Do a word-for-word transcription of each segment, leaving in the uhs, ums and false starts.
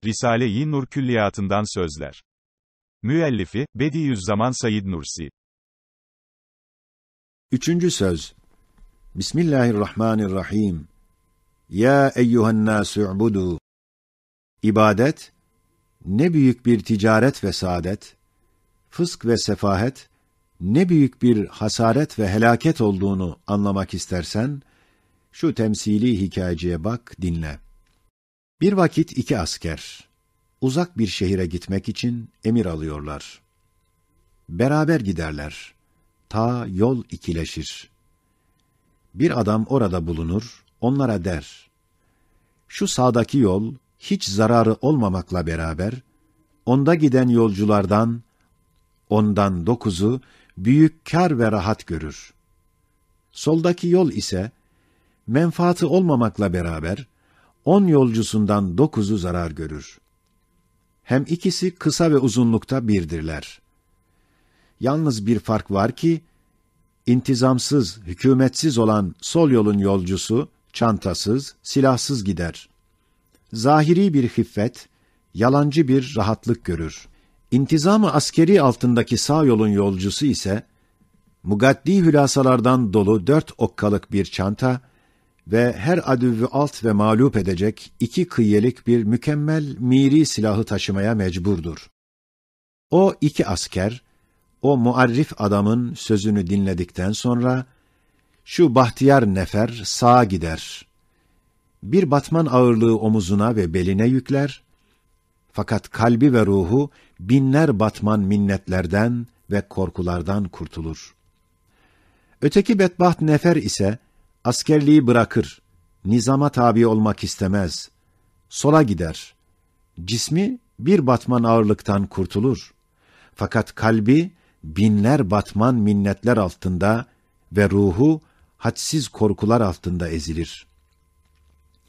Risale-i Nur külliyatından sözler. Müellifi, Bediüzzaman Said Nursi. Üçüncü söz. Bismillahirrahmanirrahim. Ya eyyuhennâsü u'budu. İbadet, ne büyük bir ticaret ve saadet, fısk ve sefahet, ne büyük bir hasaret ve helaket olduğunu anlamak istersen, şu temsili hikayeciye bak, dinle. Bir vakit iki asker, uzak bir şehire gitmek için emir alıyorlar. Beraber giderler. Ta yol ikileşir. Bir adam orada bulunur, onlara der: "Şu sağdaki yol hiç zararı olmamakla beraber, onda giden yolculardan ondan dokuzu büyük kâr ve rahat görür. Soldaki yol ise menfaatı olmamakla beraber, on yolcusundan dokuzu zarar görür. Hem ikisi kısa ve uzunlukta birdirler. Yalnız bir fark var ki, intizamsız, hükümetsiz olan sol yolun yolcusu çantasız, silahsız gider. Zahiri bir hiffet, yalancı bir rahatlık görür. İntizam-ı askeri altındaki sağ yolun yolcusu ise mugaddi hülasalardan dolu dört okkalık bir çanta ve her adüvü alt ve mağlup edecek iki kıyyelik bir mükemmel miri silahı taşımaya mecburdur." O iki asker, o muarrif adamın sözünü dinledikten sonra, şu bahtiyar nefer sağa gider. Bir batman ağırlığı omuzuna ve beline yükler, fakat kalbi ve ruhu binler batman minnetlerden ve korkulardan kurtulur. Öteki bedbaht nefer ise askerliği bırakır, nizama tabi olmak istemez. Sola gider. Cismi bir batman ağırlıktan kurtulur. Fakat kalbi binler batman minnetler altında ve ruhu hadsiz korkular altında ezilir.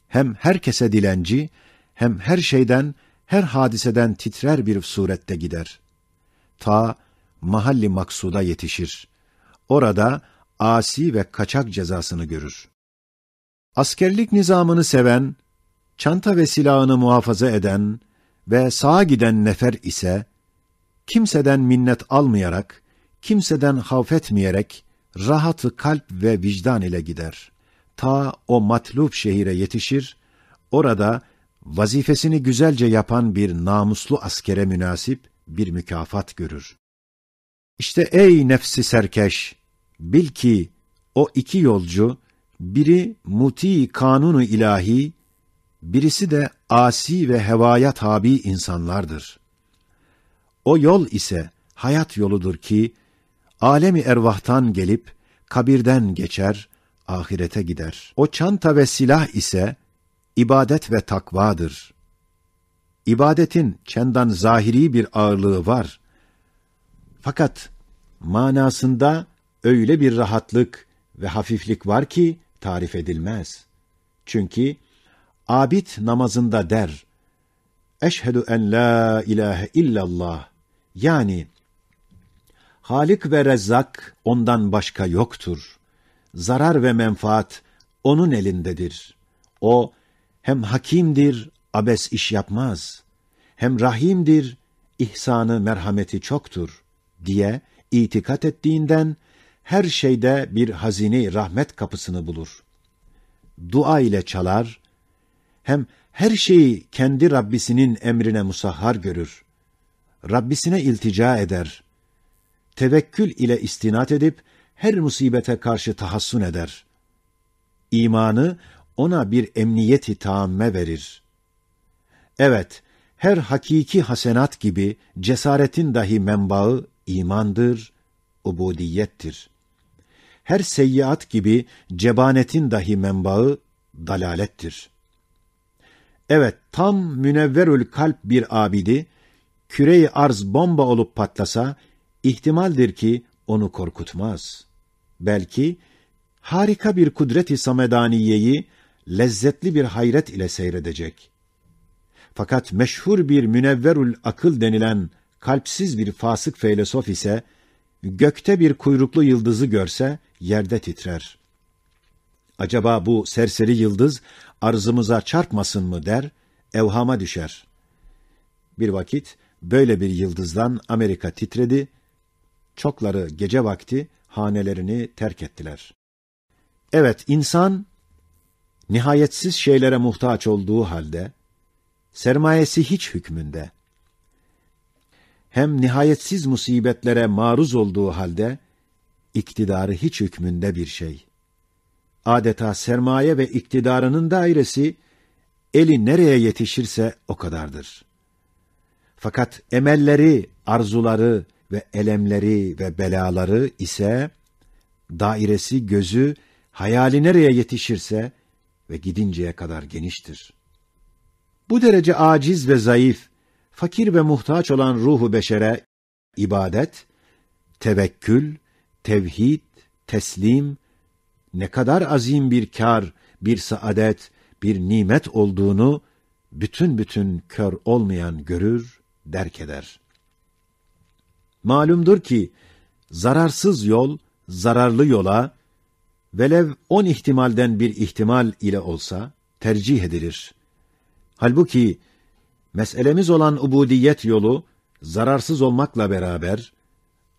Hem herkese dilenci, hem her şeyden, her hadiseden titrer bir surette gider. Ta mahalli maksuda yetişir. Orada asi ve kaçak cezasını görür. Askerlik nizamını seven, çanta ve silahını muhafaza eden ve sağa giden nefer ise, kimseden minnet almayarak, kimseden havf etmeyerek, rahatı kalp ve vicdan ile gider. Ta o matlub şehire yetişir, orada vazifesini güzelce yapan bir namuslu askere münasip bir mükafat görür. İşte ey nefsi serkeş, bil ki o iki yolcu, biri muti kanunu ilahi, birisi de asi ve hevaya tabi insanlardır. O yol ise hayat yoludur ki, alemi ervahtan gelip, kabirden geçer, ahirete gider. O çanta ve silah ise ibadet ve takvadır. İbadetin çendan zahiri bir ağırlığı var. Fakat manasında öyle bir rahatlık ve hafiflik var ki tarif edilmez. Çünkü abid namazında der: "Eşhedü en la ilahe illallah." Yani, Halik ve Rezzak ondan başka yoktur. Zarar ve menfaat onun elindedir. O hem hakimdir, abes iş yapmaz. Hem rahimdir, ihsanı, merhameti çoktur diye itikat ettiğinden her şeyde bir hazine-i rahmet kapısını bulur. Dua ile çalar, hem her şeyi kendi Rabbisinin emrine musahhar görür. Rabbisine iltica eder. Tevekkül ile istinat edip her musibete karşı tahassun eder. İmanı ona bir emniyeti taamme verir. Evet, her hakiki hasenat gibi cesaretin dahi menbaı imandır, ubudiyettir. Her seyyiat gibi cebanetin dahi menbaı dalalettir. Evet, tam münevverül kalp bir abidi, küre-i arz bomba olup patlasa, ihtimaldir ki onu korkutmaz. Belki harika bir kudret-i samedaniyeyi lezzetli bir hayret ile seyredecek. Fakat meşhur bir münevverül akıl denilen kalpsiz bir fasık feylesof ise gökte bir kuyruklu yıldızı görse yerde titrer. "Acaba bu serseri yıldız arzımıza çarpmasın mı?" der, evhama düşer. Bir vakit böyle bir yıldızdan Amerika titredi, çokları gece vakti hanelerini terk ettiler. Evet, insan nihayetsiz şeylere muhtaç olduğu halde, sermayesi hiç hükmünde, hem nihayetsiz musibetlere maruz olduğu halde, iktidarı hiç hükmünde bir şey. Adeta sermaye ve iktidarının dairesi eli nereye yetişirse o kadardır. Fakat emelleri, arzuları ve elemleri ve belaları ise dairesi, gözü, hayali nereye yetişirse ve gidinceye kadar geniştir. Bu derece aciz ve zayıf, fakir ve muhtaç olan ruhu beşere ibadet, tevekkül, tevhid, teslim ne kadar azim bir kâr, bir saadet, bir nimet olduğunu bütün bütün kör olmayan görür, derk eder. Malumdur ki, zararsız yol, zararlı yola, velev on ihtimalden bir ihtimal ile olsa, tercih edilir. Halbuki meselemiz olan ubudiyet yolu zararsız olmakla beraber,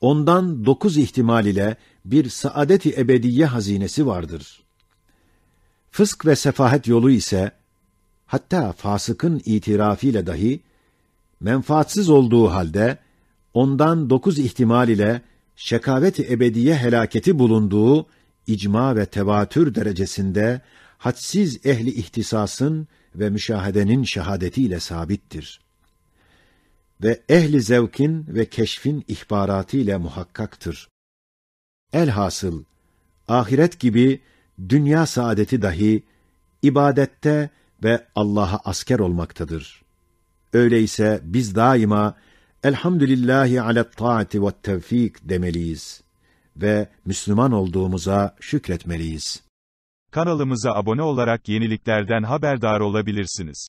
ondan dokuz ihtimal ile bir saadet-i ebediye hazinesi vardır. Fısk ve sefahet yolu ise, hatta fasıkın itirafıyla dahi, menfaatsız olduğu halde, ondan dokuz ihtimal ile şekavet-i ebediye helaketi bulunduğu icma ve tevatür derecesinde hadsiz ehli ihtisasın ve müşahedenin şehadetiyle sabittir. Ve ehli zevkin ve keşfin ihbaratı ile muhakkaktır. Elhasıl, ahiret gibi dünya saadeti dahi ibadette ve Allah'a asker olmaktadır. Öyleyse biz daima "Elhamdülillahi alet taati ve tevfik" demeliyiz ve Müslüman olduğumuza şükretmeliyiz. Kanalımıza abone olarak yeniliklerden haberdar olabilirsiniz.